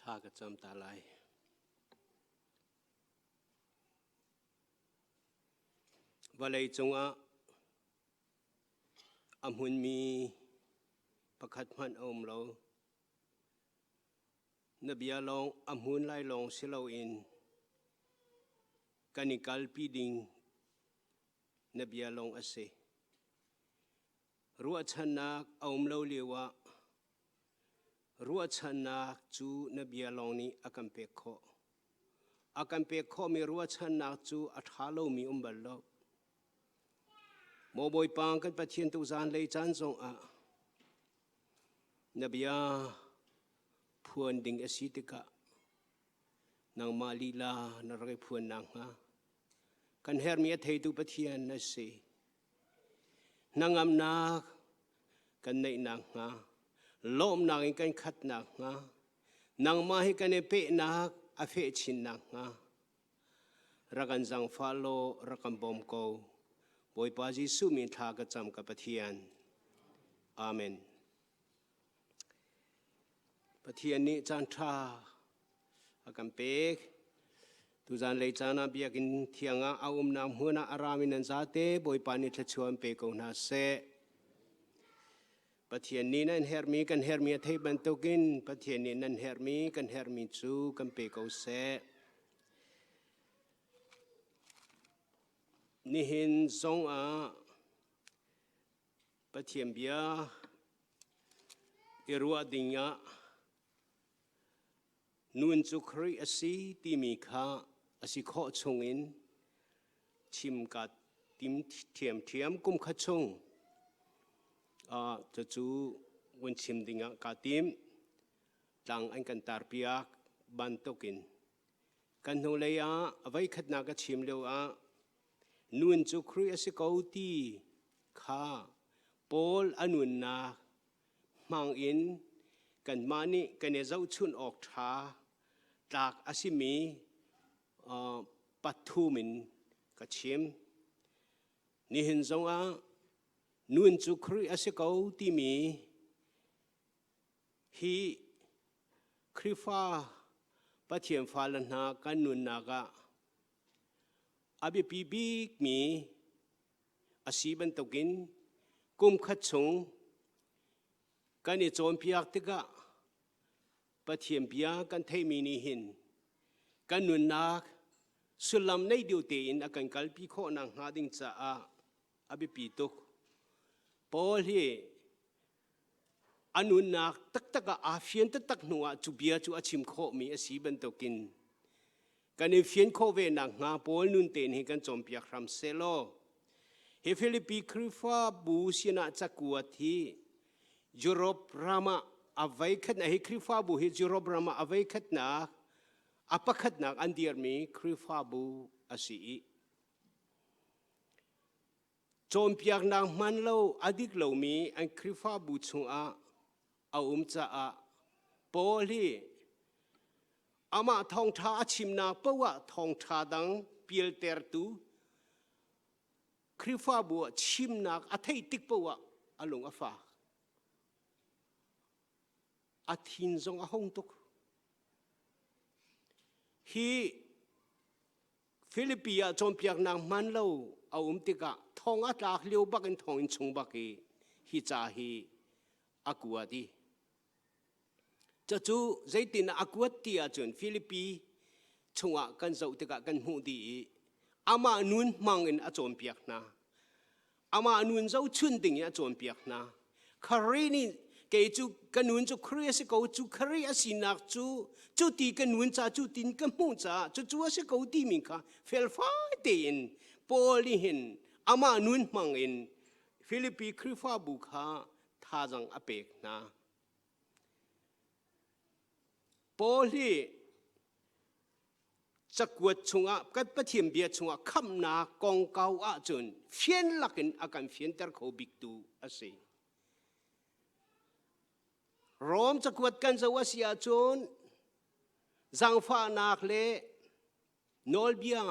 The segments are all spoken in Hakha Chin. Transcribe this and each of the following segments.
Thla ka cam ta lai. Vawlei cungah a hmunmi pakhat hmanh a um lo. Na bia lawng a hmun lai lawng si loin kan i kalpi ding na bia lawng a si. Ruahchannak a um lo lio ah ruahchannak cu na bia lawng nih a kan pek khawh. A kan pek khawhmi ruahchannak cu a ṭha lomi um bal lo. Maw Bawipa kan Pathian tuzan lei caan zong ah na bia phuan ding a si tikah nangmah lila na rak i phuan nakhnga kan herhmi a theitu Pathian na si. Hnangamnak kan neih nakhnga, lawmhnak in kan khat nakhnga, nangmah hi kan i pehnak a feh chin nakhnga, rak kan zaangfah law rak kan bawm ko. Bawipa Jesuh min thla ka cam ka Pathian. Amen. Pathian nih caan ṭha a kan pek. Tuzan lei caan ah biakinn thiang ah a umnak hmun ah a rami nan zate Bawipa nih thluachuah an pe ko hna seh. Pathian nih nan herhmi kan herhmi a theih bantukin Pathian nih nan herhmi kan herhmi cu kan pe ko seh. Nihin zong ah Pathian bia i ruah ding ah Nun cu Khrih a si timi kha a si khawh chungin chim kaa tim ṭhiamṭhiam. Kum khat chung cucu vun chim dingah kaa tim. Tlang an kan tarpiak bantukin kan hnulei ah a voikhatnak ka chim lio ah nun cu Khrih a si ko ti kha Paul a nunnak hmang in kanmah nih kan i zohchunh awk ṭha tlak a simi pathum in ka chim. Nihin zongah nun cu Khrih a si ko timi hi Khrihfa Pathian fale hna kan nunnak ah a biapi bikmi a si bantukin kum khat chung kan i cawnpiak tikah Pathian bia kan theihmi nih hin kan nunnak sullam nei deuh tein a kan kalpi khawh nakhnga ding caah a biapi tuk. Paul hi a nunnak taktak ah aa fian taktak hnu ah cu bia cu a chim khawhmi a si bantukin kan i fian khawh ve nakhnga Paul nun tein hi kan cawnpiak hram sehlaw hi Filipi Khrihfabu sinah cakuat hi Europe ram ah a voikhatnak hi Khrihfabu hi Europe ram ah a voikhatnak a pakhatnak an dirmi Khrihfabu a si i Cawnpiaknak hman lo a dik lomi an Khrihfabu chungah a um caah Paul hi amah thawngṭha a chimnak paoh ah thawngṭha dang pialtertu Khrihfabu ah chimnak a theih tik paoh ah a lung a fak. A thin zong a hung tuk. Hi Filipi ah cawnpiaknak hman lo a um tikah thong a tlak lio bak in thonginn chung bak i hi ca hi a kuat i cucu zeitin a kuat ti ahcun Filipi chungah kan zoh tikah kan hmuh dih i amah nun hmang in a cawnpiak hna. Amah nun zohchun ding in a cawnpiak hna. Khrih nih kei cu ka nun cu Khrih a si ko cu Khrih a sinak cu cu ti ka nun ca cu tin ka hmuh caah cucu a si ko timi kha felfai tein Paul nih hin amah nun hmang in Filipi Khrihfabu kha thazang a pek hna. Paul hi cakuat chungah kan Pathian bia chungah khamhnak kongkau ahcun fian lakin a kan fianter kho biktu a si. Rom cakuat kan zoh a si ahcun zaangfahnak le nawlbia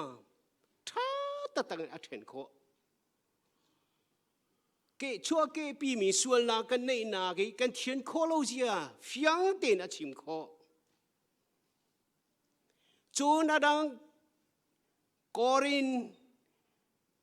ṭha taktak in a ṭhen khawh. Ke chuah ke pimi sualnak kan neihnak i kan thian khawh lo zia fiang tein a chim khawh. Cun a dang Korin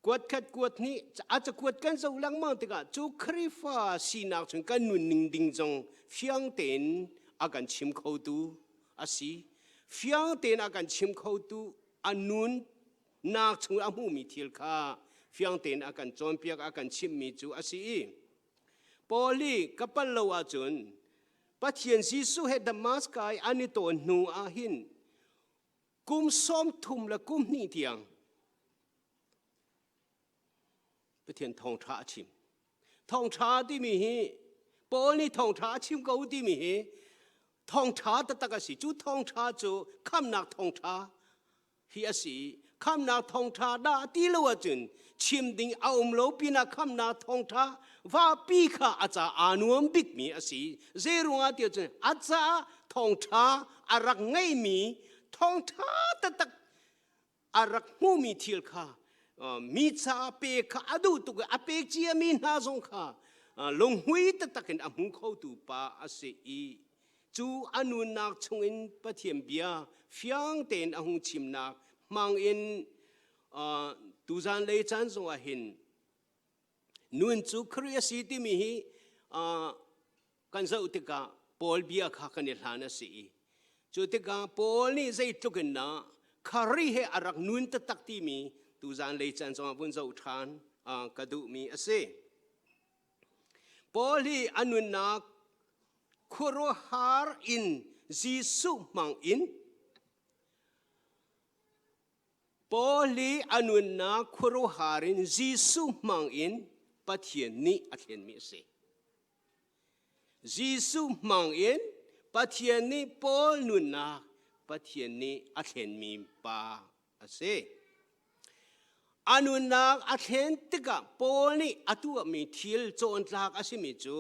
kuat khat kuat hnih a cakuat kan zoh lengmang tikah cu Khrihfa sinak chung kan nunning ding zong fiang tein a kan chim khotu a si. Fiang tein a kan chim khotu a nunnak chung a hmuhmi thil kha fiang tein a kan cawnpiak a kan chimhmi cu a si i Paul hi ka pal lo ahcun Pathian Jesuh he Damascus i an i tawn hnu ah hin kum 30 le kum hnih tiang Pathian thawngṭha a chim. Thawngṭha timi hi Paul nih thawngṭha a chim ko timi hi thawngṭha taktak a si. Cu thawngṭha cu khamnak thawngṭha hi a si. Khamnak thawngṭha dah ti lo ahcun chim ding a um lo pinah khamnak thawngṭha vapi kha a ca aa nuam bikmi a si. Zeiruangah ti ahcun a caah thawngṭha a rak ngeimi thawngṭha taktak a rak hmumi thil kha mi caah pek kha a duh tuk i a pek ciami hna zong kha lunghmui taktak in a hmu khotu pa a si i cu a nunnak chungin Pathian bia fiang tein a hung chimnak hmang in tuzan lei caan zongah hin nun cu Khrih a si timi hi kan zoh tikah Paul bia kha kan i hlan a si i cu tikah Paul nih zeitluk in dah Khrih he a rak nun taktak timi tuzan lei caan zongah vun zoh ṭhan ka duhmi a si. Paul hi a nunnak khuaruahhar in Jesuh hmang in Paul hi a nunnak khuaruahhar in Jesuh hmang in Pathian nih a thlenmi a si. Jesuh hmang in Pathian nih Paul nunnak Pathian nih a thlenmi pa a si. A nunnak a thlen tikah Paul nih a tuahmi thil cawntlak a simi cu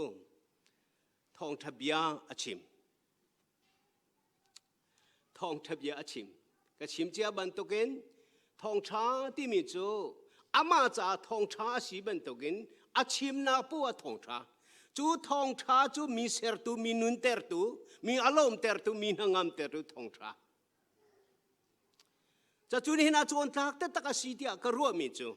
thawngṭha bia a chim. Thawngṭha bia a chim. Ka chim cia bantukin thawngṭha timi cu amah caah thawngṭha a si bantukin a chimnak poah ah thawngṭha. Cu thawngṭha cu mi sertu, mi nuntertu, mi a lawmtertu, mi hnangamtertu thawngṭha. Cacun hin a cawntlak taktak a si tiah ka ruahmi cu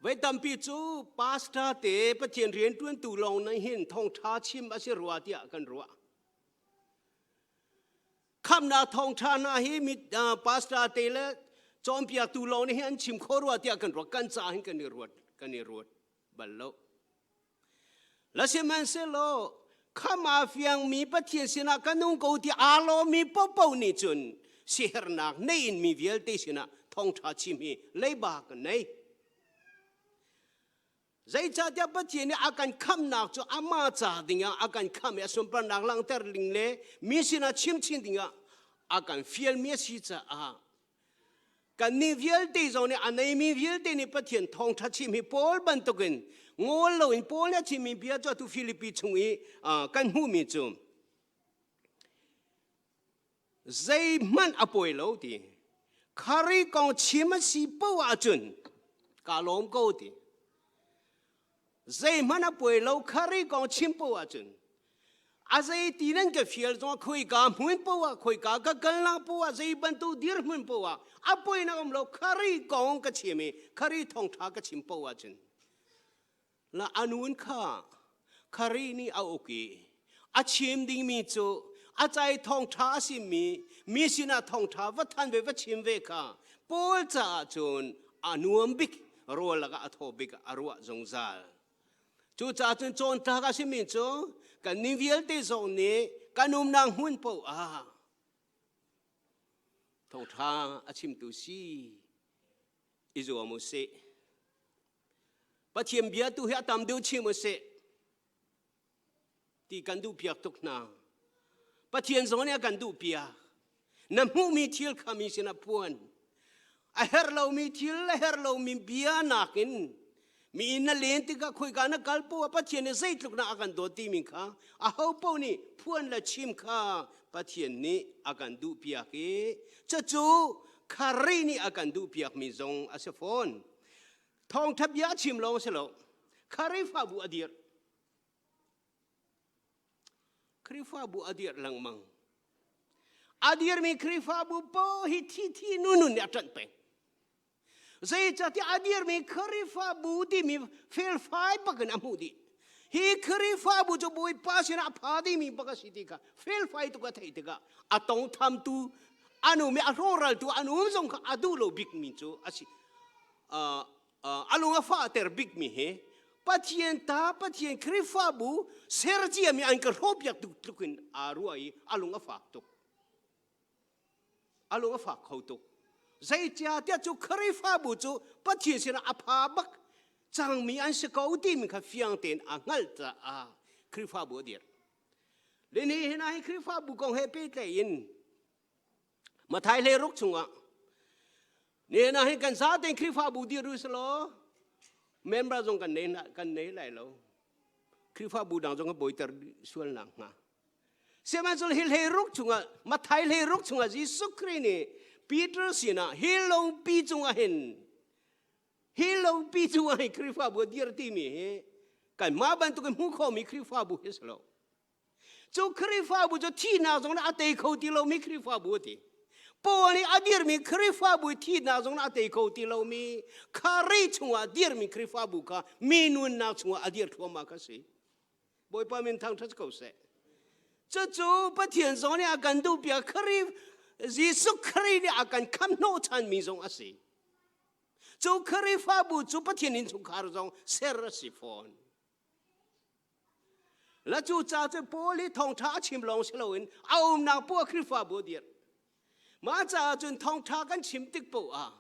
Voi tampi cu pastor te Pathian rianṭuantu lawng nih hin thawngṭha chim a si rua tiah kan ruah. Khamnak thawngṭha hna hi mi pastor te le cawnpiaktu lawng nih hin an chim kho rua tiah kan ruah. Kan ca hin kan i ruat kan i ruat bal lo. La sihmanhsehlaw kham aa fiangmi Pathian sinah ka nung ko ti aa lawmmi paohpaoh nih cun sihernak nei in mi vialte sinah thawngṭha chim hi leiba kan nei. Zeicahtiah Pathian nih a kan khamhnak cu amah ca dingah a kan khamh i a sunparnak langhter ding le mi sinah chimchin dingah a kan fialmi a si caah Kannih vialte zong nih a neimi vialte nih Pathian thawngṭha chim hi Paul bantukin ngol loin Paul nih a chimmi bia cu atu Filipi chung i kan hmuhmi cu zeihmanh a pawi lo ti Khari kong chim a si paoh ahcun kaa lawm ko ti Zeihmanh a puai lo khari kong chim poah ahcun a zei ti nan ka fial zong khoika hmun poah khoika ka kalnak poah zei bantuk dirhmun poah a poinak um lo khari kong ka chim i khari thawngṭha ka chim poah ahcun la anun kha khari nih a uk i a chim dingmi cu a cai thawngṭha a simi mi sinah thawngṭha va than ve va chim ve kha Paul caah cun a nuam bik rawl lakah a thaw bik a ruah zungzal. Cucaah cun cawntlak a simi cu kannih vialte zong nih kan umnak hmun paoh ah thawngṭha a chimtu si i zuam u sih. Pathian bia tu hi a tam deuh chim u sih. Ti kan duhpiak tuk hna. Pathian zong nih a kan duhpiak. Na hmuhmi thil kha mi sinah phuan. A herh lomi thil, a herh lomi bia nakin mi inn na len tikah khoika na kal poah Pathian nih zeitluk na a kan dawt timi kha aho paoh nih phuan le chim kha Pathian nih a kan duhpiak i cucu Khrih nih a kan duhpiakmi zong a si fawn. Thawngṭha bia a chim lawng si lo. Khrihfabu a dirh. Khrihfabu a dirh lengmang. A dirmi Khrihfabu paoh hi thi thi nu nun nih a ṭanh peng. Zeicahtiah a dirmi Khrihfabu timi felfai bak in a hmuh dih. Hi Khrihfabu cu Bawipa sinah a pha dingmi bak a si ti kha felfai tuk a theih tikah a tongthamtu an um i a rawhraltu an um zong kha a duh lo bikmi cu a si. A lung a fahter bikmi hi Pathian ta Pathian Khrihfabu ser ciami an ka hrawhpiak tuk tluk in aa ruah i a lung a fak tuk. A lung a fak kho tuk. Zeicahtiah cu Khrihfabu cu Pathian sinah a pha bak cangmi an si ko timi kha fiang tein a hngalh caah Khrihfabu a dirh. Le nihin ah hi Khrihfabu kong he pehtlaih in Mathai hlei ruk chungah nihin ah hin kan zatein Khrihfabu dir u selaw member zong kan nei kan nei lai lo. Khrihfabu dang zong a bawiter sualnak hnga. Sihmanhsehlaw hi hlei ruk chungah Mathai hlei ruk chungah Jesuh Khrih nih Peter sinah hi lungpi cungah hin hi lungpi cungah hin Khrihfabu a dir timi hi kanmah bantukin hmuh khawhmi Khrihfabu hi si lo. Cu Khrihfabu cu thihnak zong a tei kho ti lomi Khrihfabu a ti. Paul nih a dirmi Khrihfabu thihnak zong a tei kho ti lomi Khrih chungah dirmi Khrihfabu kha mi nunnak chungah a dir thluahmah kha si. Bawipa min thangṭhat ko seh. Cucu Pathian zong nih a kan duhpiak Khrih Jesuh Khrih nih a kan khamh hnawhchanmi zong a si. Cu Khrihfabu cu Pathian innchungkhar zong ser a si fawn. La cu ca cu Paul hi thawngṭha a chim lawng si loin a umnak poah Khrihfabu a dirh. Mah caah cun thawngṭha kan chim tik paoh ah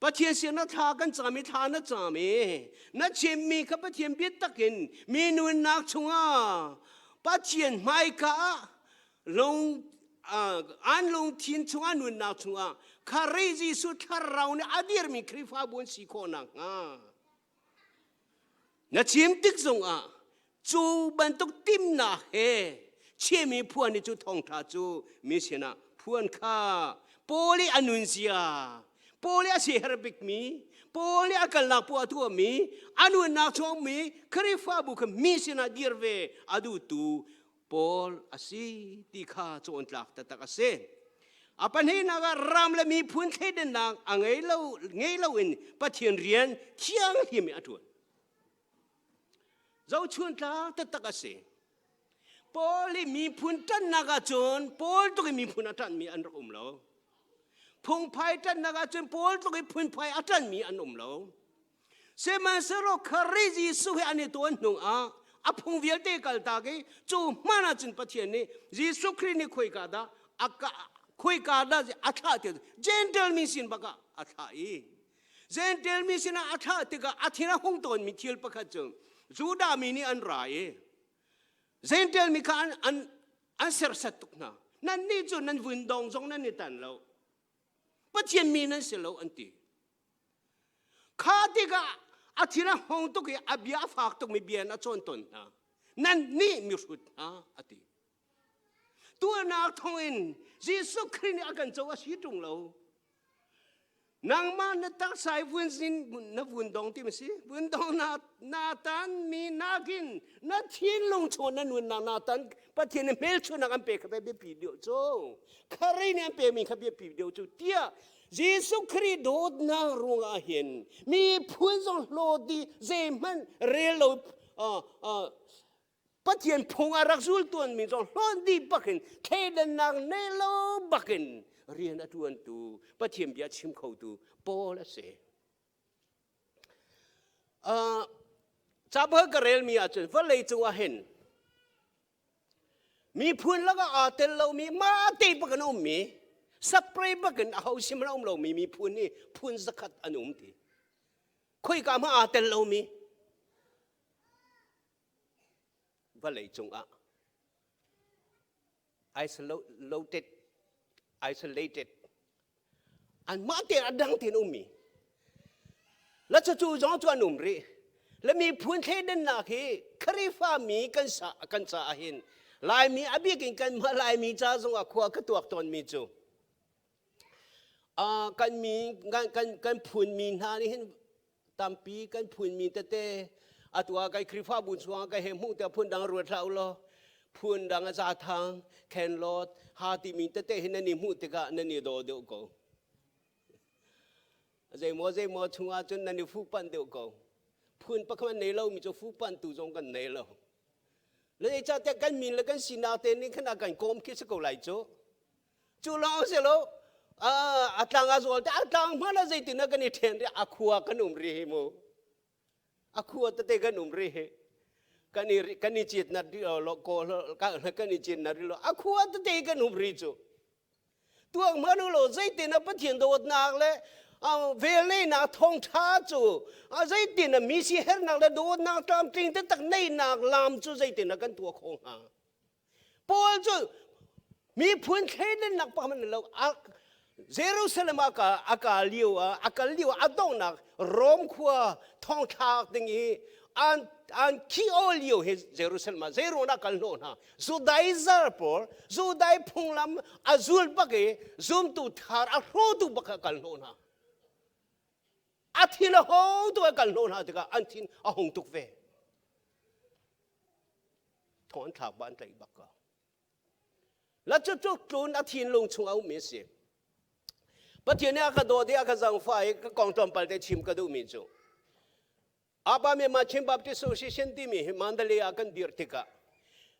Pathian sin na thla kan cam i thla na cam i na chimmi kha Pathian biatak in mi nunnak chungah Pathian hmaika ah lung an lungthin chungah nunnak chungah Khrih Jesuh thlarau nih a dirmi Khrihfabu an si khawh nakhnga Na chim tik zongah cu bantuk timnak he chimmi phuan i cu thawngṭha cu mi sinah phuan kha Paul i a nunzia, Paul i a siher bikmi, Paul i a kalnak poah a tuahmi, a nunnak chungmi Khrihfabu kha mi sinah dir ve a duhtu Paul a si ti kha cawntlak taktak a si. A pahnihnak ah ram le miphun thleidannak a ngei lo ngei loin Pathian rian thianghlim in a ṭuan. Zohchuntlak taktak a si. Paul i miphun ṭanhnak ahcun Paul tluk i miphun a ṭanhmi an rak um lo. Phungphai ṭanhnak ahcun Paul tluk i phunphai a ṭanhmi an um lo. Sihmanhsehlaw Khrih Jesuh he an i tawn hnu ah a phung vialte kaltak i cu hmanh ahcun Pathian nih Jesuh Khrih nih khoika dah a khoika dah a thlah ti Gentile mi sin bak ah a thlah i Gentile mi sinah a thlah tikah a thin a hung tawnmi thil pakhat cu Judah mi nih an ra i Gentile mi kha an an an serhsat tuk hna. Nannih cu nan vun dong zong nan i tan lo. Pathian mi nan si lo an ti. Kha tikah a thin a hong tuk i a bia a fak tukmi bia in a cawn tawn hna. Nan nih mihrut hna a ti. Tuahnak thawngin Jesuh Khrih nih a kan co a si ṭung lo. Nangmah na taksa i vun sin na vun dong ti ma si? Vun dong na na tan mi nakin na thinlung chung na nunnak na tan Pathian nih hmelchunhnak an pe kha biapi deuh cu. Khrih nih an pekmi kha biapi deuh cu tiah Jesuh Khrih dawtnak ruangah hin miphun zong hlawt dih zeihmanh rel lo Pathian phung a rak zul tuanmi zong hlawt dih bakin thleidannak nei lo bakin rian a ṭuantu Pathian bia chim khotu Paul a si. Uh, Cabal ka relmi ahcun vawlei cung ah hin Miphun lakah aa tel lomi mahte bak an ummi separate bak in aho sim a um lomi miphun hi phun zakhat an um ti. Khoika hmah aa tel lomi vawlei cungah isolated isolated anmah te a dang tein ummi la cu zong cu an um rih le miphun thleidannak hi Khrihfa mi kan sa kan caah hin Laimi a bik in kan mah Laimi ca zong ah khua ka tuak tawnmi cu kan mi kan kan kan phun mi hna nih hin tampi kan phunmi tete atu ah kai Khrihfabu chungah ka he hmuh tiah phun dang ruat hlah u law. Phun dang a zathang, khenlawt, ha timi tete hi nan i hmuh tikah nan i daw deuh ko. Zeimaw zeimaw chungah cun nan i fuhpanh deuh ko. Phun pakhat nei lomi cu fuhpanh tu zong kan nei lo. Le zeicahtiah kan min le kan sinak te nih khan a kan kawm khi si ko lai cu. Cu lawng si lo, a tlang a zual te a tlang hmanh ah zeitin ah kan i ṭhen ri a khua kan um ri hi mu. A khua tete kan um ri hi. Kan i kan i cit na ri lo ko kan i cit na ri lo a khua tete kan um ri cu. Tuak hmanh u law zeitin ah Pathian dawtnak le velneinak thawngṭha cu zeitin ah mi sihernak le dawtnak tlamtling taktak neihnak lam cu zeitin ah kan tuah khawh hnga? Paul cu miphun thleidannak pakhat lo Jerusalem ah a ka lio ah a kal lio ah a donghnak Rom khua thongthlak ding i an an khi o lio hi Jerusalem ah zeiruang dah kal hnawh hna Judaizer pawl Judai phunglam a zul bak i zumtu thar a hrawtu bak a kal hnawh hna a thin a hong tu a kal hnawh hna tikah an thin a hung tuk ve thong an thlak ba an tlaih bak ka La cu tluk tlun a thinlung chung a ummi a si. Pathian nih a ka dawt i a ka zangfah i ka kong tlawmpal te chim ka duhmi cu Apa Myanmar Chin Baptist Association timi hi Mandalay ah kan dir tikah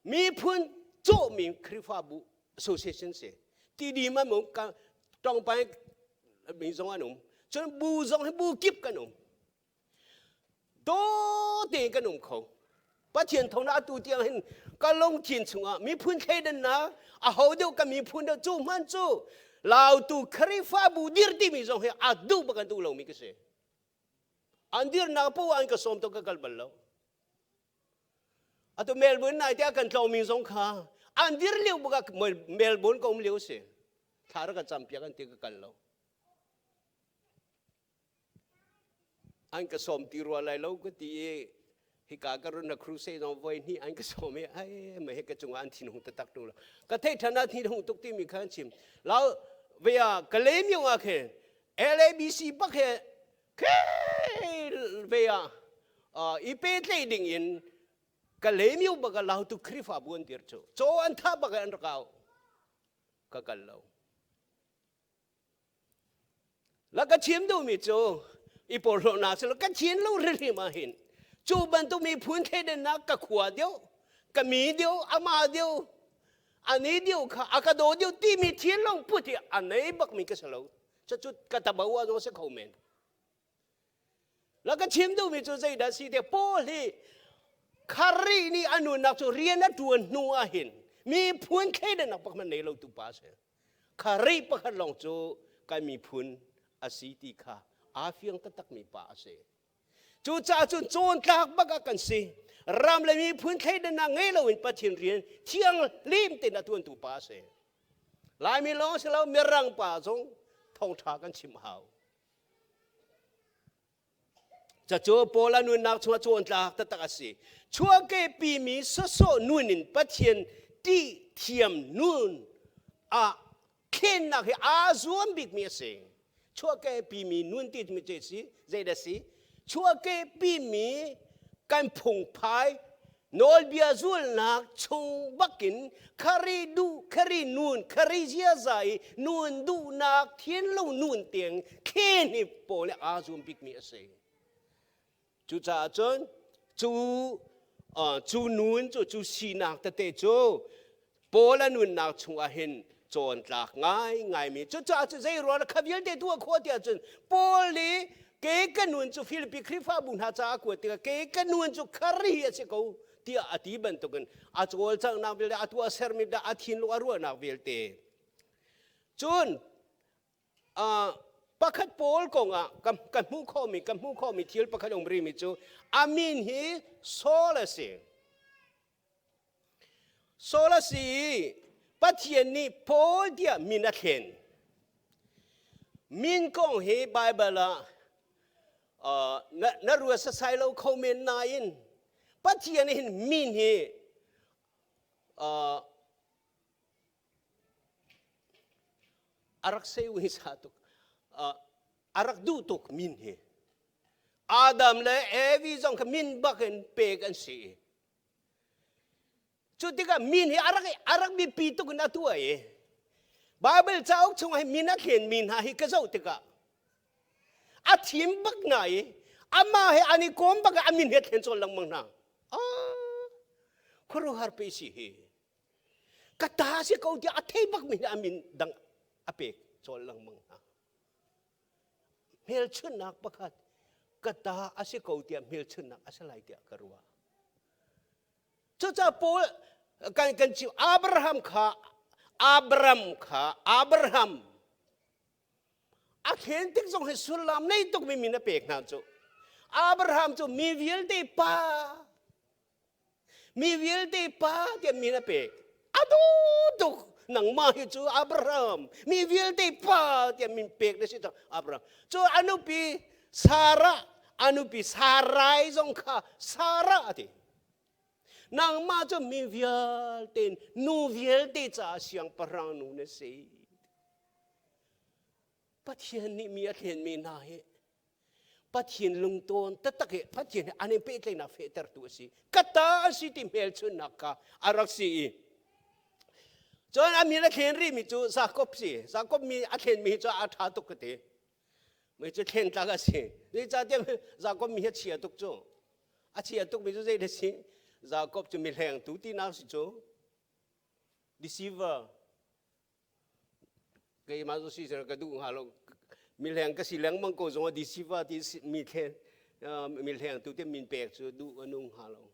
miphun cawhmi Khrihfabu association si. Tidim an um, tongpai mi zong an um. Cun bu zong hi bu kip kan um. Daw tein kan um kho. Pathian thawngnak atu tiang hin ka lungthin chungah miphun thleidannak a ho deuh ka miphun deuh cu hman cu Lautu Khrihfabu dir timi zong hi a duh bak an duh lomi ka si. An dirnak poah an ka sawm to ka kal bal lo. Atu Melbourne nai te kan tlawngmi zong kha an dir lio bak Melbourne ka um lio si. Thla ra ka cam piak an ti ka kal lo. An ka sawm ti rua lai lo ka ti i hika ka run na crusade zong voi hnih an ka sawm i ai mei he ka cungah an thin hung taktak ṭung lo. Ka theih ṭhan ah thin hung tuk timi kha an chim. Lau vea Kalay ah khin LABC bak he khe vea i pehtlaih ding in Kalaymyo bak ah Lautu Khrihfabu an dir cu. Caw an thah bak an rak au. Ka kal lo. La ka chim duhmi cu i porhlawhnak si lo ka chin lo hrimhrim ah hin cu bantuk miphun thleidannak ka khua deuh ka mi deuh ama deuh ani deuh kha a ka daw deuh timi thinlung put hi a nei bakmi ka si lo cucu ka tabo ah zong si kho men La ka chim duhmi cu zeidah si te Paul hi Kharih nih a nunnak cu rian a ṭuan hnu ah hin miphun thleidannak pakhat nei lo tu pa si. Kharih pakhat lawng cu kan miphun a si ti kha aa fiang taktakmi pa a si. Cucaah cun cawntlak bak ah kan si. Ram le miphun thleidannak ngei loin Pathian rian thianghlim tein a ṭuantu pa a si. Laimi lawng si lo Mirang pa zong thawngṭha kan chim hau. Cacu Paul a nunnak chungah cawntlak taktak a si. Chuahkehpimi sawsawh nun in Pathian ṭih thiam nun ah thlennak hi aa zuam bikmi a si. Chuahkehpimi nun ti mi cu si zeidah si? Chuahkehpimi kan phungphai Nawlbia zulnak chung bakin khari duh khari nun khari ziaza i nun duhnak thinlung nun tiang thlen hi pawl nih aa zum bikmi a si. Cucaah cun cu cu nun cu cu sinak tete cu Paul a nunnak chungah hin cawntlak ngaingaimi cucaah cu zei ruang kha vialte tuah khawh tiah cun Paul nih ke ka nun cu Filipi Khrihfabu hna caah kuat tikah ke ka nun cu khari a si ko tiah a ti bantukin a cawlcanghnak vialte a tuah sermi dah a thinlung a ruahnak vialte cun pakhat Paul kongah ka hmuh khawhmi ka hmuh khawhmi thil pakhat um rimi cu a min hi Saul a si Saul a si i Pathian nih Paul tiah min a thlen. Min kong hi Baibal ah na, na ruat sasai lo kho men nain Pathian hin min hi a rak sei sa tuk a rak duh tuk min hi Adam le Evi zong kha min bak in pek an si. Cu tikah min hi a rak a rak biapi tuk in a tuah i Bible cauk chungah hi min a thlenmi hna hi ka zoh tikah a thim bak hna i amah he an i kawm bak i a min he thlen cawl lengmang hna. Ah, khuaruahhar pe si hi. Ka ta si ko tiah a thei bak mi a min dang a pek cawl lengmang hna. Hmelchunhnak pakhat ka ta a si ko tiah hmelchunhnak a si lai tiah ka ruah. Cucaah Paul kan kan chim Abraham kha Abram kha Abraham a thlen tik zong hi sullam nei tukmi min a pek hna cu. Abraham cu mi vialte pa mi vialte pa tiah min a pek. A duh tuk nangmah hi cu Abraham mi vialte pa tiah min pek na si cang Abraham. Cu a nupi Sarah a nupi Sarai zong kha Sarah a ti. Nangmah cu mi vialte nu vialte caah siangpahrang nu na si. Pathian nih mi a thlenmi hna hi Pathian lungtawn taktak hi Pathian he an i pehtlaihnak fehtertu a si. Ka ta a si ti hmelchunhnak kha a rak si i cun a min a thlen rihmi cu Jakob si. Jakob mi a thlenmi hi cu a ṭha tuk ka ti. Mi cu thlen tlak a si. Zeicahtiah Jakob mi hi a chia tuk cu. A chia tukmi cu zei a si? Jakob cu mihlengtu tinak si cu. Deceiver. Keimah cu si ka duh hnga lo. Mihleng ka si lengmang ko zong ah deceiver ti mi thlen mihlengtu te min pek cu duh a nung hnga lo.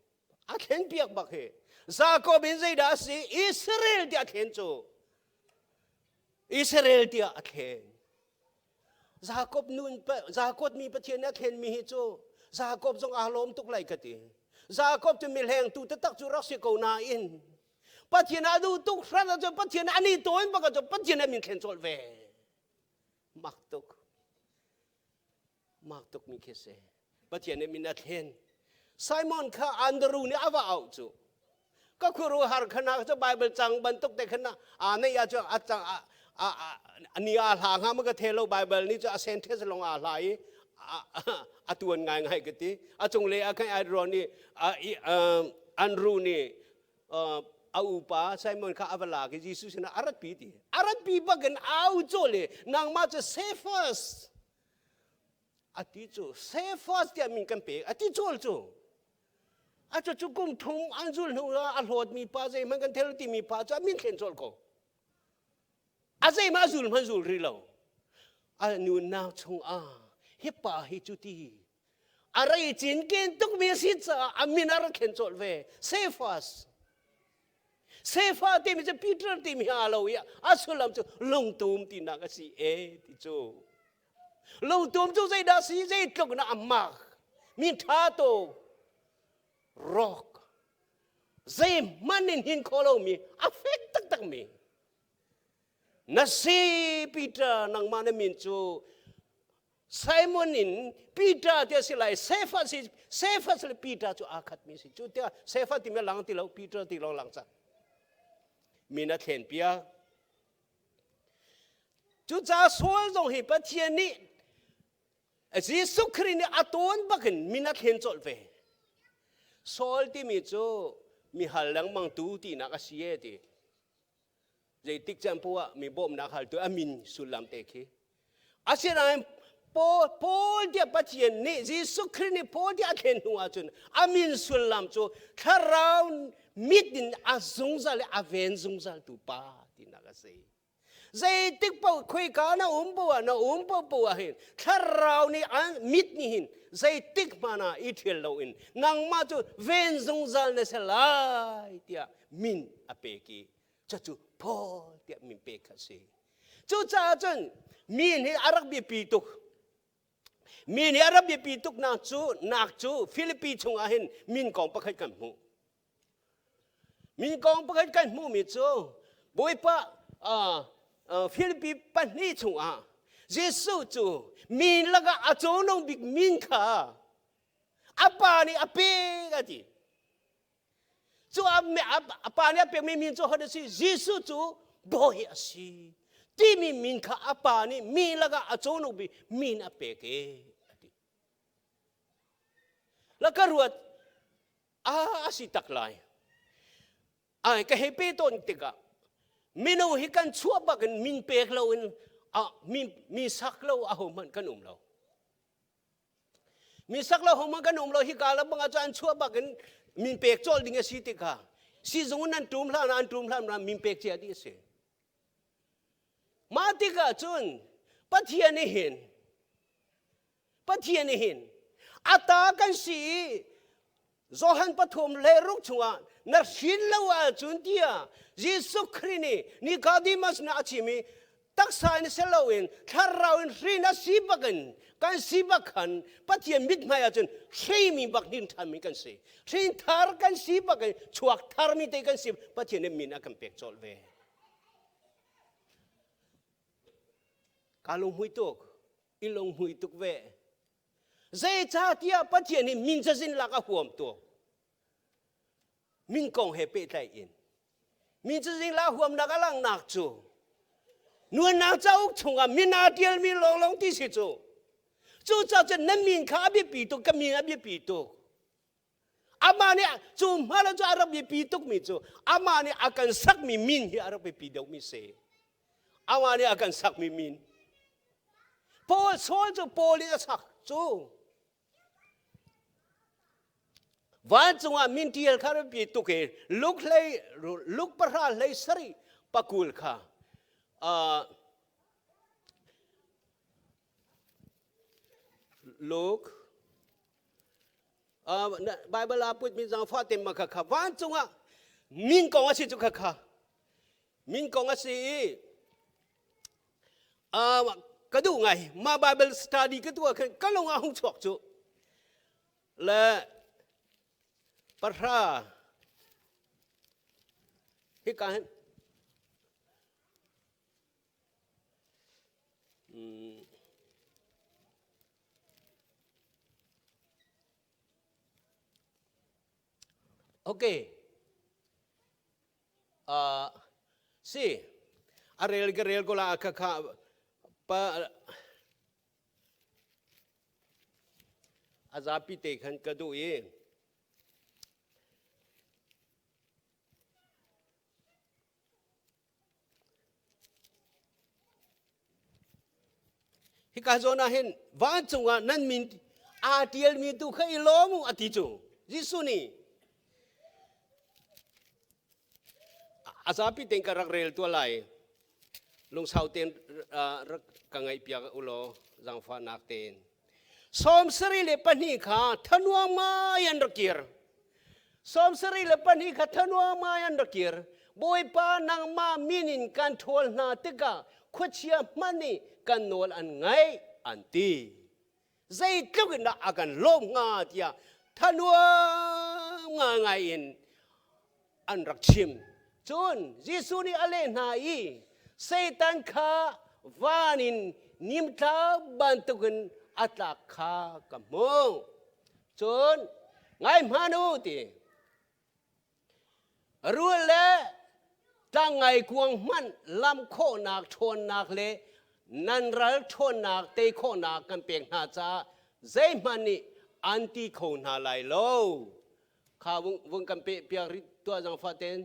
A thlen piak bak hi. Jakob in zeidah a si? Israel tiah a thlen cu. Israel tiah a thlen. Jakob nun Jakob mi Pathian nih a thlenmi hi cu Jakob zong aa lawm tuk lai ka ti. Jakob cu mihlengtu taktak cu rak si ko nain Pathian a duh tuk hrat ahcun Pathian an i tawn bak ahcun Pathian a min thlen colh ve. Mak tuk. Mak tuk mi khi si. Pathian nih min a thlen. Simon kha Andrew nih a va auh cu. Ka khuaruahhar khana cu Bible cang bantuk te khan a nei ah cu a cang a ni a hla hnga ma ka the lo Bible nih cu a sentence long a hla i a tuan ngai ngai ka ti. A cung le a khan Andrew nih Andrew nih a upa Simon kha a va lak i Jesuh sinah a ratpi ti. A ratpi bakin au cawl le nangmah cu Cephas a ti cu Cephas tiah min kan pek a ti cawl cu a cu cu kum thum an zul hnu ah a hlawtmi pa zeihmanh kan thel timi pa cu a min thlen colh ko a zeihmah a zul hmanh zul rih lo a nunnak chung ah hi pa hi cu ti a rei cinken tukmi a si caah a min a rak thlen colh ve Cephas Sefa timi cu Peter timi he aa lo i a sullam cu lungtum tinak a si e ti cu. Lungtum cu zeidah si zeitluk na a mak mi ṭha to rock zeihmanh in hin kho lomi a fek taktak mi na si Peter nangmah na min cu Simon in Peter ti a si lai Cephas si Cephas le Peter cu aa khatmi si cu tiah Cephas timi a lang ti lo Peter ti lawng lang cang min a thlen piak cucaah Saul zong hi Pathian nih Jesuh Khrih nih a tawn bakin min a thlen colh ve Saul timi cu mi hal lengmang tu tinak a si e ti zeitik caan poah ah mi bawmhnak haltu a min sullam te khi asinain Paul, Paul tiah Pathian nih Jesuh Khrih nih Paul tiah a thlen hnu ahcun a min sullam cu thlarau mit in a zungzal i a ven zungzal tu pa tinak a si. Zeitik paoh khoika na um poah na um poah hin thlarau nih an mit nih hin zeitik hmanh ah i ṭhial loin nangmah cu ven zungzal na si lai tiah min a pek i cucu Paul tiah min pek kha a si. Cucaah cun min hi a rak biapi tuk. Min hi a rak biapi tuk nak cu nak cu Filipi chungah hin min kong pakhat kan hmuh. Min kong pakhat kan hmuhmi cu Bawipa uh, uh, Filipi pahnih chungah Jesuh cu min lakah a cawhnung bik min kha a pa nih a pek a ti. Cu a pa nih a pekmi min cu hodah a si? Jesuh cu bawi a si timi min kha a pa nih mi lakah a cawhnuk bik min a pek e a ti. La ka ruat a a si tak lai. Ai ka hei pe tawn tikah mino hi kan chuah bak in min pek lo in mi mi sak lo aho hmanh kan um lo. Mi sak lo hmanh kan um lo hi ka lam bang ah an chuah bak in min pek cawlh ding a si tikah sizung in an tum hlan an tum hlan min pek cia dih a si. Mah tikah cun Pathian nih hin Pathian nih hin a ta kan si i Johan pathum le ruk chungah na hrin lo ahcun tiah Jesuh Khrih nih Nicodemus nih a chim i taksa in si loin thlarau in hrin a si bakin kan si bak khan Pathian mithmai ahcun hrimi bak hrin ṭhanmi kan si. Hrin thar kan si bakin chuak tharmi te kan si Pathian nih min a kan pek colh ve. Ka lunghmui tuk, i lunghmui tuk ve. Zeicahtiah Pathian hi min cazin lak a huam tuk. Min kong he pehtlaih in. Min cazin lak huamnak a langhnak cu nuannak cauk chungah min aa ṭialmi lawnglawng ti si cu. Cucaah cun na min kha a biapi tuk, ka min a biapi tuk. Amah nih cu hmanh cu a rak biapi tukmi cu amah nih a kan sakmi min hi a rak biapi deuhmi si. Amah nih a kan sakmi min. Paul Saul cu Paul in a sak cu. Vancung ah min tial kha biapi tuk i Luke hlei Luke pahra hlei sarih pakul kha uh, Luke Bible ah put mi zaangfah te ma kha kha vancung ah min kong a si cu kha kha min kong a si i ka duh ngai ma Bible study ka tuah khan ka lung ah hung chuak cu le pahra hika hin Okay. Uh, si a rel ka rel ko la kha kha pa a zapi te khan ka duh i Hika zawn ah hin vancung ah nan min aa ṭialmi tu kha i lawm u a ti cu Jesuh nih a zapi tein ka rak rel tuah lai lungsau tein rak ka ngaihpiak u law zaangfahnak tein 72 kha thanuam ngai an rak kir 72 kha thanuam ngai an rak kir Bawipa nangmah min in kan ṭhawl hna tikah khuachia hmanh nih kan nawl an ngaih an ti zeitluk in dah a kan lawm hnga tiah thanuam ngaingai in an rak chim. Cun Jesuh nih a leh hna i Satan kha van in nimtlau bantukin a tlak kha ka hmuh. Cun ngai hmanh u ti. Rul le tlangngaikuang hmanh lam khawhnak ṭhawnnak le nan ral ṭhawnnak tei khawhnak kan pek hna caah zeihmanh nih an ti kho hna lai lo. Kha vung kan peh piak rih tuah zangfah ten.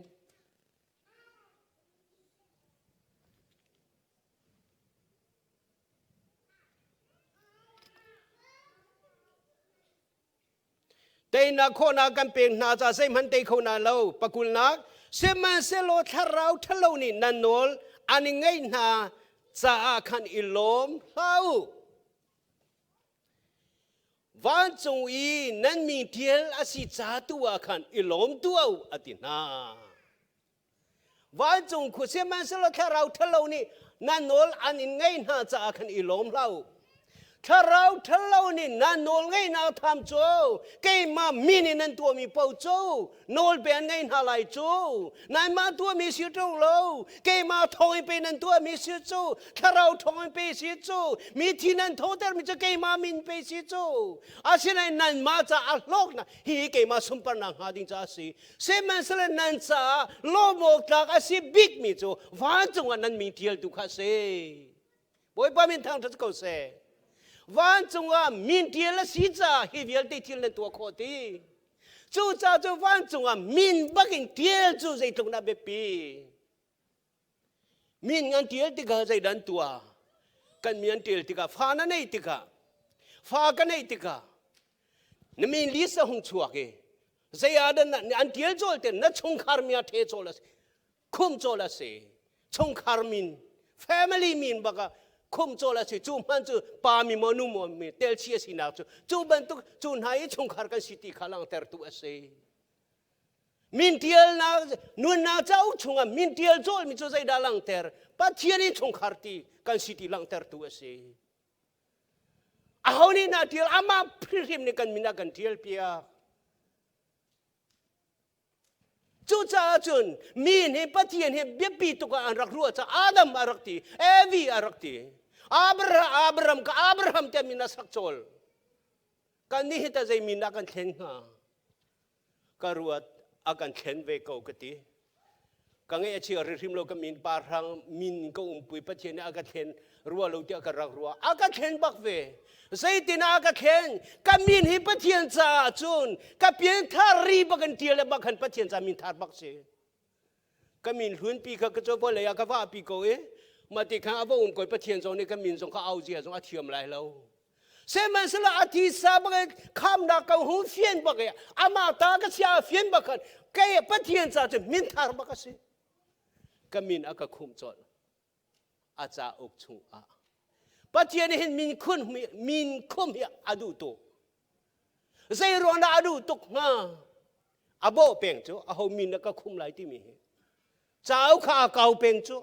Teinak khawhnak kan pek hna ca zeihmanh tei kho hna lo. Pakulnak sihmanhsehlaw thlarau ṭhalo nih nan nawl an i ngeih hna caah khan i lawm hlah u. Vancung i nan mi ṭial a si ca tu ah khan i lawm tuah u a ti hna. Vancung khua sihmanhsehlaw thlarau ṭhalo nih nan nawl an in ngaih hna caah khan i lawm hlah u. Thlarau ṭhalo nih nan nawl ngeihnak tham cu keimah min in nan tuahmi paoh cu nawlbia an ngei hna lai cu. Nanmah tuahmi si ṭung lo, keimah thawng in pe nan tuahmi si cu, thlarau thawng in pe si cu, mithi nan thawhtermi cu keimah min pe si cu. Asinain nanmah caah hlawknak hihi keimah sunparnak hnga ding caah a si. Sihmanhsehlaw nan caah lawm awk tlak a si bikmi cu vancung ah nan min ṭialtu kha a si. Bawipa min thangṭhat ko seh. Vancung ah min ṭial a si caah hi vialte thil nan tuah khawh ti. Cucaah cu vancung ah min bakin tial cu zeitluk dah biapi. Min an tial tikah zeidah an tuah? Kan min an tial tikah fa na neih tikah fa ka neih tikah na min list a hung chuak i zei ah dah an tial cawl te na chungkhar mi a the cawl a si khum cawl a si chungkhar min family min bak ah khum cawl a si cu hman cu pa mi maw nu maw mi telchi a sinak cu cu bantuk cu hna i chungkhar kan si ti kha langhtertu a si min tialnak nunnak cauk chungah min tial cawl mi cu zeidah langhter Pathian i chungkhar ti kan si ti langhtertu a si aho nih na tial amah hrimhrim nih kan min a kan tial piak Cucaah cun mi nih Pathian hi biapi tuk ah an rak ruah caah Adam a rak ti, Evi a rak ti. Abraham, Abraham ka Abraham tiah min a sak cawl. Kan nih hi ta zei min dah kan thlen hnga? Ka ruat a kan thlen ve ko ka ti. Ka ngeih a chia hrimhrim lo ka min pa hrang min ka umpui Pathian nih a ka thlen rua lo tiah ka rak ruah. A ka thlen bak ve. Zeitin ah a ka thlen? Ka min hi Pathian caah cun ka pianthar ri bak in tial le bak khan Pathian ca min thar bak si. Ka min hlunpi kha ka cu vawlei ah ka vahpi ko i mah ti khan a va um ko i Pathian zong nih ka min zong kha au zia zong a thiam lai lo. Sihmanhsehlaw a thisa bak in khamnak ka hung fian bak i amah ta ka chia a fian bak khan kei Pathian ca cu min thar bak a si. Ka min a ka khumh colh a cauk chungah. Pathian hin min khun min khum hi a duh tuk. Zei ruang dah a duh tuk hnga? A bawh peng cu aho min na ka khum lai timi hi. Cauk kha a kau peng cu.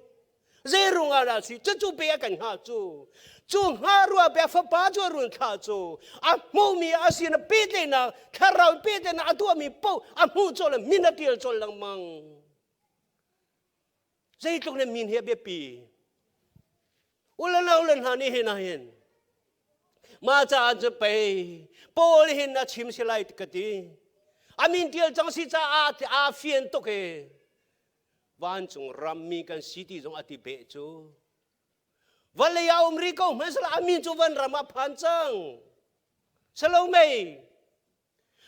Zei ruangah dah si? Cucu pe a kan hngah cu. Cu hnga rua pe a fapa cu a run thlah cu. A hmuhmi a sin a pehtlaihnak, thlarau pehtlaihnak a tuahmi paoh a hmuh colh le min a ṭial colh lengmang. Zeitluk na min hi a biapi. Ule le hna nih hin ah hin mah caah cu pei Paul hin a chim si lai ka ti. A min ṭial cang si caah aa fian tuk i vancung rammi kan si ti zong a ti beh cu. Vawlei ah um rih ko hmanhsehlaw a min cu van ram ah phan cang. Salome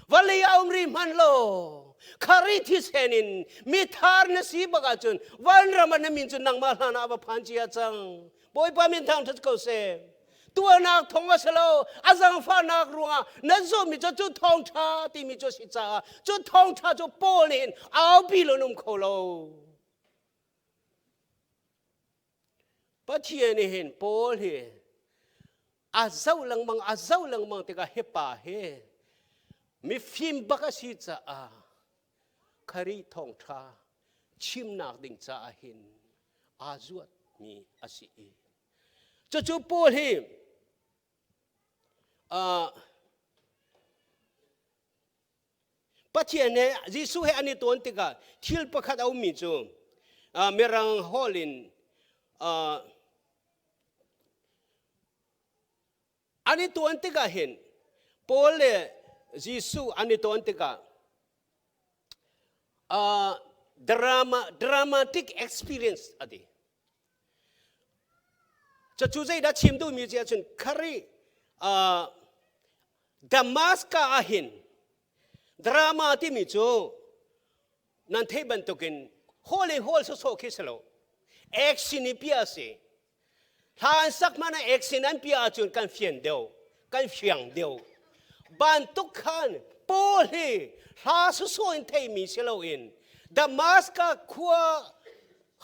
vawlei ah um rih hmanh law khari thisen in mithar na si bak ahcun vanram ah na min cu nangmah hlan ah va phan cia cang. Bawipa min thangṭhat ko seh. Tuahnak thong a si lo, a zangfahnak ruangah na zumhmi cu cu thawngṭha timi cu a si caah cu thawngṭha cu Paul nih hin aupi lo um kho lo. Pathian nih hin Paul hi a zoh lengmang a zoh lengmang tikah hi pa hi mifim bak a si caah Kharih thawngṭha chimnak ding caah hin aa zuatmi a si i cucu Paul hi Pathian he Jesuh he an i tawn tikah thil pakhat a ummi cu Mirang holh in an i tawn tikah hin Paul le Jesuh an i tawn tikah drama dramatic experience a ti. Cucu zeidah chim duhmi cu ahcun Kharih Damascus ah hin drama timi cu nan theih bantukin hall in hall sawsawh khi si lo action i piah a si hla an sak hmanh ah action an piah ahcun kan fian deuh kan fiang deuh bantuk khan Paul hi hla sawsawh in theimi si loin Damascus khua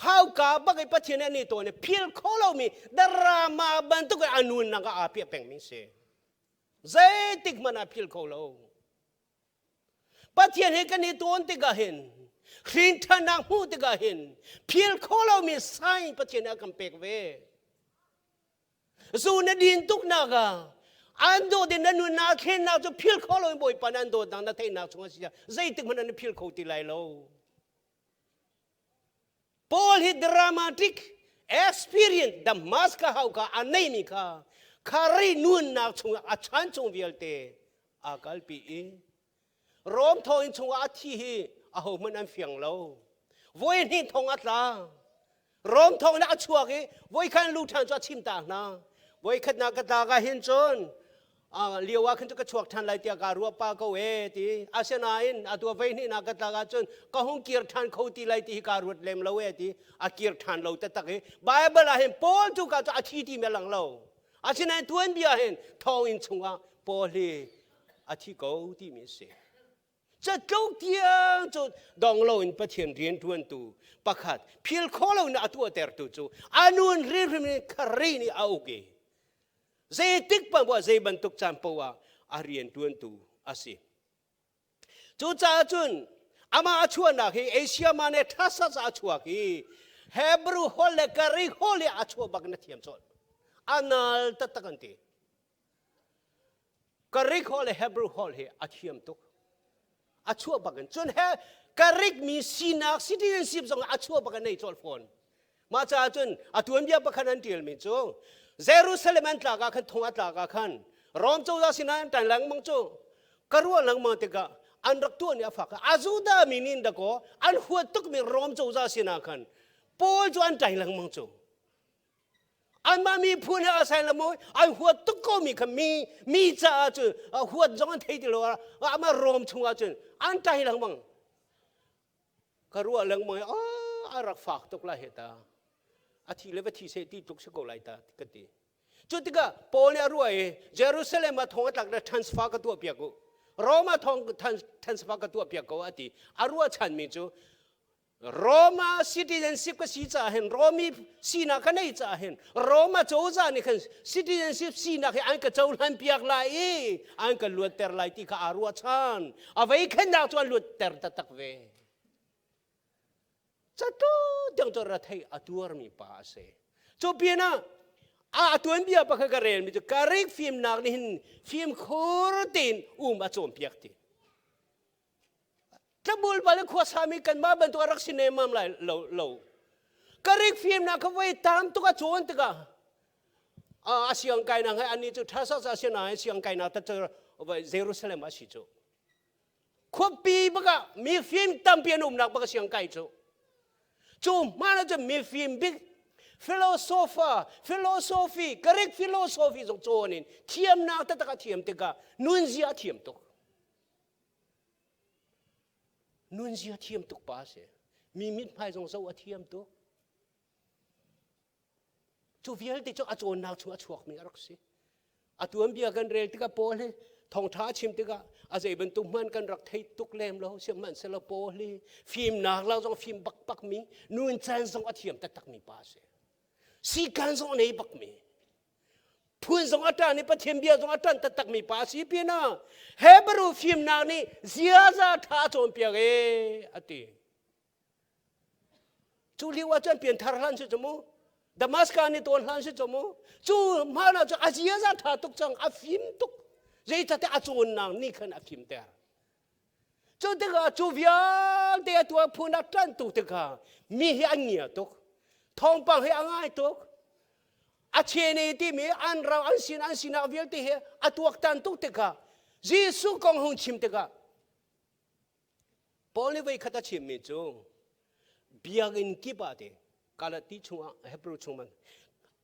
hauka bak i Pathian an i tawn i phil kho lomi drama bantuk in a nunnak ah aa piah pengmi si. Zeitik hmanh ah phil kho lo. Pathian he kan i tawn tikah hin hrinṭhannak hmuh tikah hin phil kho lomi sign Pathian nih a kan pek ve. Zu na din tuknak ah an dawt in na nunnak thlennak cu phil kho loin Bawipa nih an dawtnak na theihnak chung a si zeitik hmanh an phil kho ti lai lo. Paul hi dramatic experience Damascus hau kha a neimi kha khari nunnak chungah a chan chung vialte aa kalpi i Rom thawnginn chungah a thi hi ahohmanh an fiang lo. Voi hnih thong a tla. Rom thawnginn a chuak i voi khan lu ṭhan cu a chim ta hna. Voi khatnak ka tlak ah hin cun. Lio ah khan cu ka chuak ṭhan lai tiah kaa ruah pah ko ee ti. Asinain atu a vei hnihnak ka tlak ahcun ka hung kir ṭhan kho ti lai ti hi kaa ruat lem lo ee ti. A kir ṭhan lo taktak i Baibal ah hin Paul cu ka cu a thi timi a lang lo. Asinain tuanbia hin thawnginn chungah Paul hi a thi ko timi a si. Catluk tiang cu dong loin Pathian rianṭuantu pakhat phil kho loin a tuahtertu cu a nun hrimhrim in Khrih nih a uk i zeitik paoh zei bantuk caan paoh ah a rianṭuantu a si. Cucaah cun amah a chuahnak hi Asia Minor Tarsus ah a chuak i Hebrew holh le Greek holh i a chuah bak in a thiam colh. A nal taktak an ti. Greek holh le Hebrew holh hi a thiam tuk. A chuah bak in. Cun he Greek mi sinak citizenship zong a chuah bak in nei colh fawn. Mah caah cun a tuanbia pakhat an ṭialmi cu Jerusalem an tlak ah khan thong a tlak ah khan Rom cozah sinah an ṭan lengmang cu ka ruah lengmang tikah an rak tuah ni a fak. A Judah mi nih dakaw an huat tukmi Rom cozah sinah khan Paul cu an ṭai lengmang cu. Anmah miphun he a sai lo maw an huat tuk ko mi kha mi mi caah cun huat zong an thei ti lo amah Rom chungah cun an ṭai lengmang. Ka ruah lengmang i a rak fak tuk lai he ta. A thi le va thi seh ti tluk si ko lai ta ka ti. Cu tikah Paul nih a ruah i Jerusalem ah thong a tlak le transfer ka tuah piak u. Rome ah thong transfer ka tuah piak ko a ti. A ruah chanmi cu Roma citizenship ka si caah hin Romi sinak ka nei caah hin Roma cozah nih khan citizenship sinak hi an ka cohlan piak lai i an ka luatter lai ti kha aa ruahchan. A vei khennak cu an luatter taktak ve. Catu tiang cu rathei a tuarmi pa a si. Cu pinah a tuanbia pakhat ka relmi cu Greek fimnak nih hin fimkhur tein um a cawnpiak ti. Tlabulbal in khuasami kanmah bantuk a rak si nemmam lai lo lo. Greek fimnak kha voi tam tuk a cawn tikah a siang kainak he annih cu Tarsus a si nain siang kainak ta cu Jerusalem a si cu. Khuapi bak ah mifim tampi an umnak bak a siang kai cu. Cu hmaan ah cun mifim bik philosopher, philosophy, Greek philosophy zong cawn in thiamnak taktak a thiam tikah nunzia a thiam tuk. Nunzia thiam tuk pa a si. Mi mithmai zong zoh a thiam tuk. Cu vialte cu a cawnnak chung a chuakmi a rak si. A tuanbia kan rel tikah Paul hi thawngṭha a chim tikah a zei bantuk hmanh kan rak thei tuk lem lo sihmanhsehlaw Paul hi fimnak lak zong fim bakbakmi nuncan zong a thiam taktakmi pa a si. Sikan zong a nei bakmi phun zong a ṭan i Pathian bia zong a ṭan taktakmi pa a si pinah Hebrew fimnak nih ziaza ṭha a cawnpiak e a ti. Cu lio ah cun pianthar hlan si cu mu. Damascus nih tawn hlan si cu mu. Cu hmaan ah cun a ziaza ṭha tuk cang, a fim tuk. Zeicahtiah a cawnnak nih khan a fimter. Cu tikah cu vialte a tuah phun a ṭanh tuk tikah mi hi an ngia tuk. Thawngpang hi a ngai tuk. A chene timi an ram an sin an sinak vialte hi a tuaktan tuk tikah Jesuh kong hung chim tikah Paul nih voikhat a chimmi cu biakinn kip ah ti Galati chungah Hebrew chung man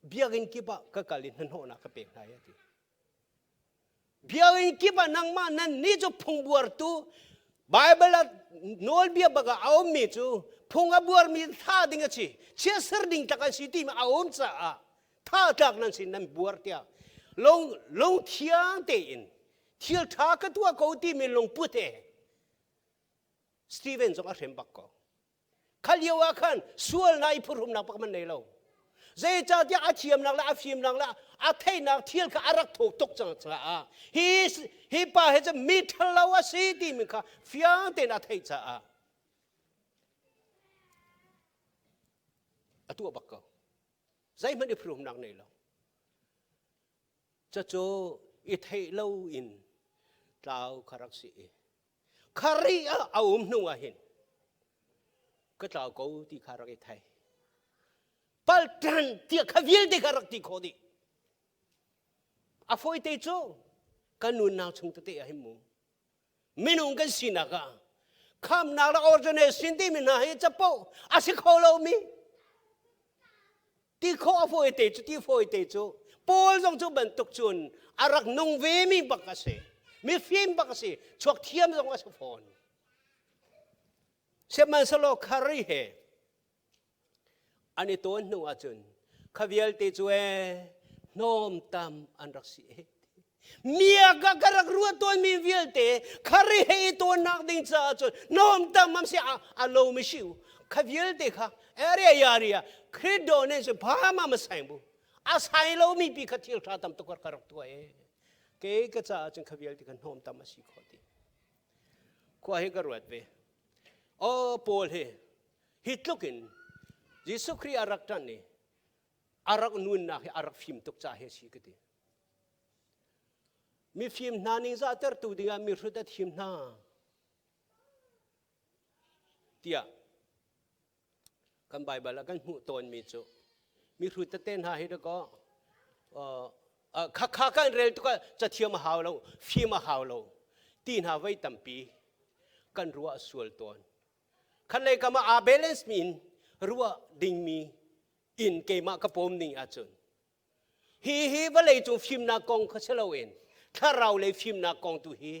biakinn kip ah ka kal i hnahnawhnak ka pek hna a ti. Biakinn kip ah nangmah nan nih cu phungbuartu Bible ah nawlbia bak ah a ummi cu phung a buarmi tha ding a si chiatser ding tlak an si timi a um caah tha tlak nan si nan buar tiah lung lungthiang tein thil ṭha ka tuah ko timi lungput he Stephen zong a hrem bak ko. Kha lio ah khan sualnak i phuhrumnak bak man nei lo. Zeicahtiah a thiamnak le a fimnak le a theihnak thil kha a rak thuk tuk cang caah hi hi pa hi cu mi ṭhalo a si timi kha fiang tein a theih caah a tuah bak ko. Zeihmanh i phuhrumnak nei lo. Cucu i theih lo in tlau kha rak si i Kharih ah a um hnu ah hin ka tlau ko ti kha rak i thei. Paltan tiah kha vialte kha rak ti khawh dih. A fawite cu kan nunnak chung tete ah hin mu minung kan sinak ah khamnak le ordination timi hna hi capo a si kho lomi ti khawh a fawi te cu ti fawi te cu. Paul zong cu bantuk cun a rak nung vemi bak a si. Mifim bak a si. Chuak thiam zong a si fawn. Sihmanhsehlaw Khari he an i tawn hnu ahcun kha vialte cu ee hnawmtam an rak si e. Miak ah ka rak ruah tawnmi vialte khari he i tawnnak ding caah cun hnawmtam am si a lo mi si kha vialte kha area yaria Khrido ne cu phama ma sai bu a sai lomi pi kha thil tha tam tuk ka rak tuah e ke ka caah cun kha vialte kha hnawmtam a si kho ti khua hi ka ruat ve o Paul hi hi tluk in Jesuh Khrih a rak ṭan i a rak nunnak hi a rak fim tuk ca hi a si ka ti. Mifim hna ningzahtertu dingah mihrut a thim hna tiah kan Baibal ah kan hmuh tawnmi cu mihrut tete hna hi dakaw khakha kan rel tukah cathiam a hau lo fim a hau lo ti hna voi tampi kan ruah sual tawn. Khatlei kam ah aa balance mi in ruah dingmi in keimah ka pawm ning ahcun hi hi vawlei cung fimnak kong kha si loin thlarau lei fimnak kong tu hi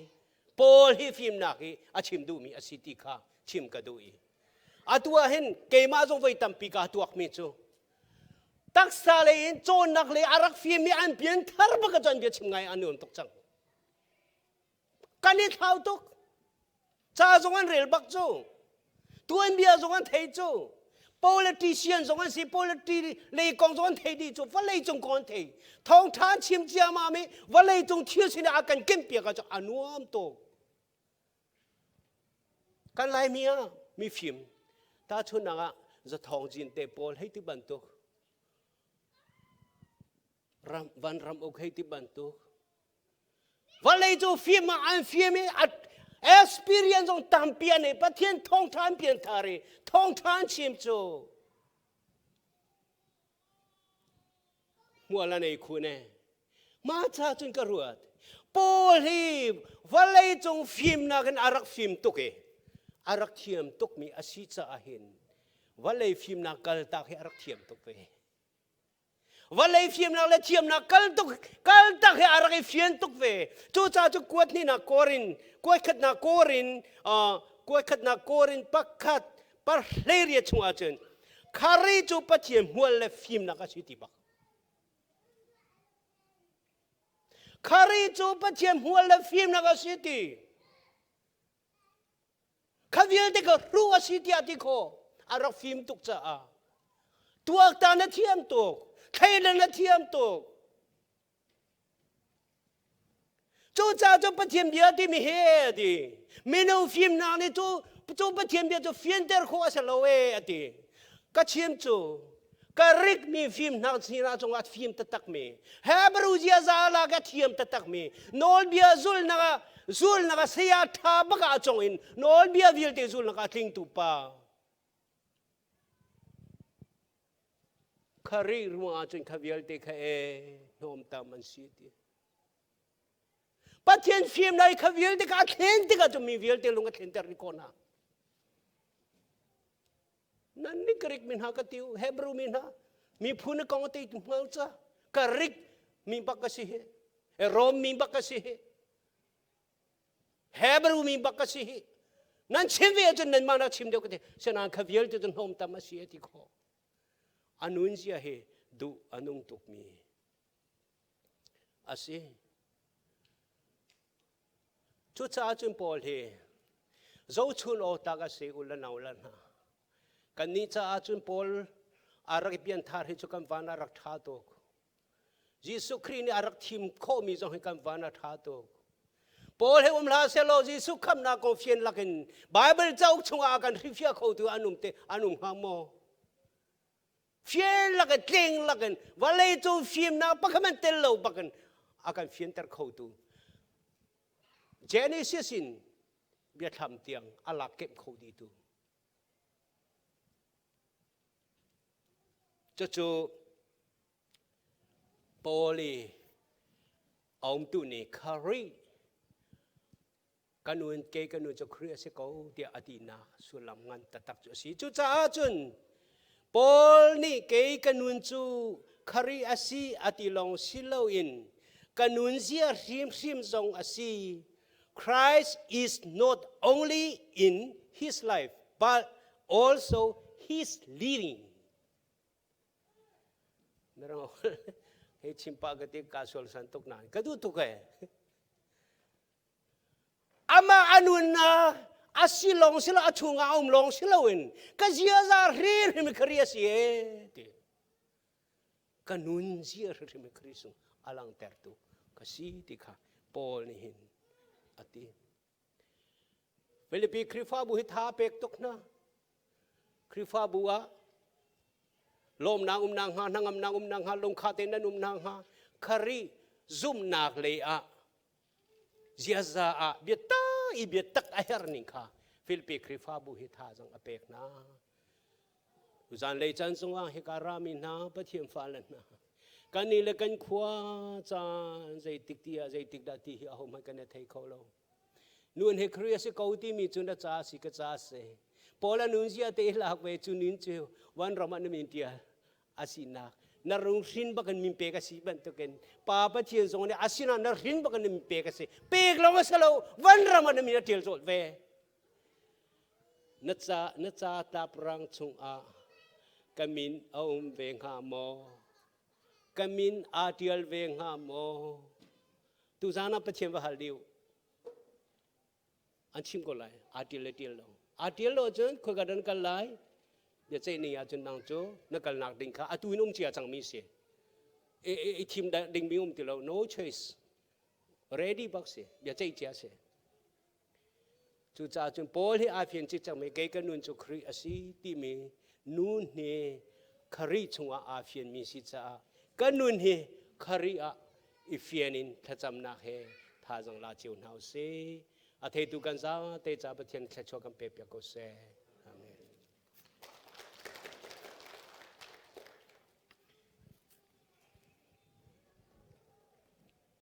Paul hi fimnak hi a chim duhmi a si ti kha chim ka duh i atu ah hin keimah zong voi tampi kaa tuakmi cu taksa lei in cawnnak lei a rak fimmi an pian thar bak ah cun bia chim ngai an nuam tuk cang. Kan i thlau tuk. Ca zong an rel bak cu. Tuanbia zong an thei cu. Politician zong an si, politi lei kong zong an thei dih cu, vawlei cung kong an thei. Thawngṭha an chim ciammam i vawlei cung thil sin ah a kan kempiak ahcun a nuam tuk. Kan Laimi ah mifim tahchunhnak ah Zathawng Jin te pawl hei ti bantuk ram van ram uk hei ti bantuk Vawlei cu fim ah an fim i experience zong tampi an nei. Pathian thawngṭha an pianthar i thawngṭha an chim cu hmual a nei khun e. Mah ca cun ka ruat. Paul hi vawlei cung fimnak in a rak fim tuk i a rak thiam tukmi a si caah hin vawlei fimnak kaltak hi a rak thiam tuk ve. Vawlei fimnak le thiamnak kal tuk kal tak he a rak i fian tuk ve. Cucaah cu kuat hnihnak Korin, kuat khatnak Korin, kuat khatnak Korin pakhat parhleiriat chungah cun Khari cu Pathian hmual le fimnak a si ti bak. Khari cu Pathian hmual le fimnak a si ti. Kha vialte ka hruh a si tiah ti khawh a rak fim tuk caah tuaktan a thiam tuk thleidan a thiam tuk cucaah cu Pathian bia timi he a ti minung fimnak nih cu cu Pathian bia cu fianter khawh a si lo e a ti ka chim cu ka rikmi fimnak sinah cungah fim taktakmi Hebrew ziaza lak a thiam taktakmi nawlbia zulnak ah zulnak ah saya ṭha bak ah cong in nawlbia vialte zulnak ah tlingtu pa Kharih ruangah cun kha vialte kha e hnawmtam an si ti Pathian fimnak i kha vialte kha a thlen tikah cun mi vialte lung a thlenter ni ko hna Nan nih Greek mi hna ka ti u, Hebrew mi hna, miphun kong a teitu hngal ca, Greek mi bak ka si hi, Rom mi bak ka si hi, Hebrew mi bak ka si hi. Nan chim ve ahcun nanmah nak chim deuh ka ti. Sinain kha vialte cu hnawm tam a si a ti khawh. A nun zia hi duh a nung tukmi a si. Cucaah cun Paul hi zohchun awk tak a si u le nau le hna. Kannih caah cun Paul a rak i pianthar hi cu kan van a rak ṭha tuk. Jesuh Khrih nih a rak thim khawhmi zong hi kan van a ṭha tuk. Paul he um hlah sehlaw Jesuh khamhnak kong fian lakin Baibal cauk chungah a kan hrilhfiah khotu an um te an um hnga maw? Fian lakin tling lakin vawlei cung fimnak pakhat man tel lo bakin a kan fianter khotu Genesis in biathlam tiang a lak kemh kho dihtu. Cucu Paul i a umtu nih Kharih ka nun kei ka nun cu Khrih a si ko tiah a tinak sullam ngan taktak cu a si. Cucaah cun Paul nih kei ka nun cu Khrih a si a ti lawng si loin ka nunzia hrimhrim zong a si. Christ is not only in his life but also his living. Mirang hei chimpa ka ti ka sual san tuk nain ka duh tuk e. Amah a nunnak a si lawng si lo a chungah a um lawng si loin ka ziaza hrimhrim Khrih a si e ti. Ka nun zia hrimhrim Khrih sung a langhtertu ka si ti kha Paul nih hin a ti. Filipi Khrihfabu hi tha pek tuk hna. Khrihfabu ah lawmnak umnak hnga, hnangamnak umnak hnga, lungkha tein nan umnak hnga, Khrih zumhnak lei ah ziaza ah biatak i biatak a herh ning kha Filipi Khrihfabu hi thazang a pek hna. Zanlei caan zongah hika rami hna Pathian fale hna kan ni le kan khua caan zeitik ti ah zeitik dah ti hi ahohmanh kan i thei kho lo. Nun hi Khrih a si ko timi cu na ca si ka ca si. Paul a nun zia te lak ve cu nin cu van ram ah na min tial a sinak na rung hrin bak in min pek a si bantukin Pa Pathian zong nih a sinah na hrin bak in min pek a si. Pek lawng a si lo van ram ah na min a tial colh ve. Na ca na ca tlaprang chungah ka min a um ve hnga maw? Ka min aa tial ve hnga maw? Tuzaan ah Pathian va hal dih An chim ko lai. Aa tial le tial lo. Aa tial lo ahcun khoika dah na kal lai? Biaceih ni ahcun nang cu na kalnak ding kha atu in um cia cangmi si. I, i, i thim dingmi um ti lo. No choice. Ready bak si. Biaceih cia si. Cucaah cun Paul hi aa fian cikcekmi kei ka nun cu Khrih a si timi nun hi Khrih chungah aa fianmi si caah ka nun hi Khrih ah i fian in thlacamnak he thazang la cio hna usih. A theitu kan zate ca Pathian thluachuah kan pek piak ko seh.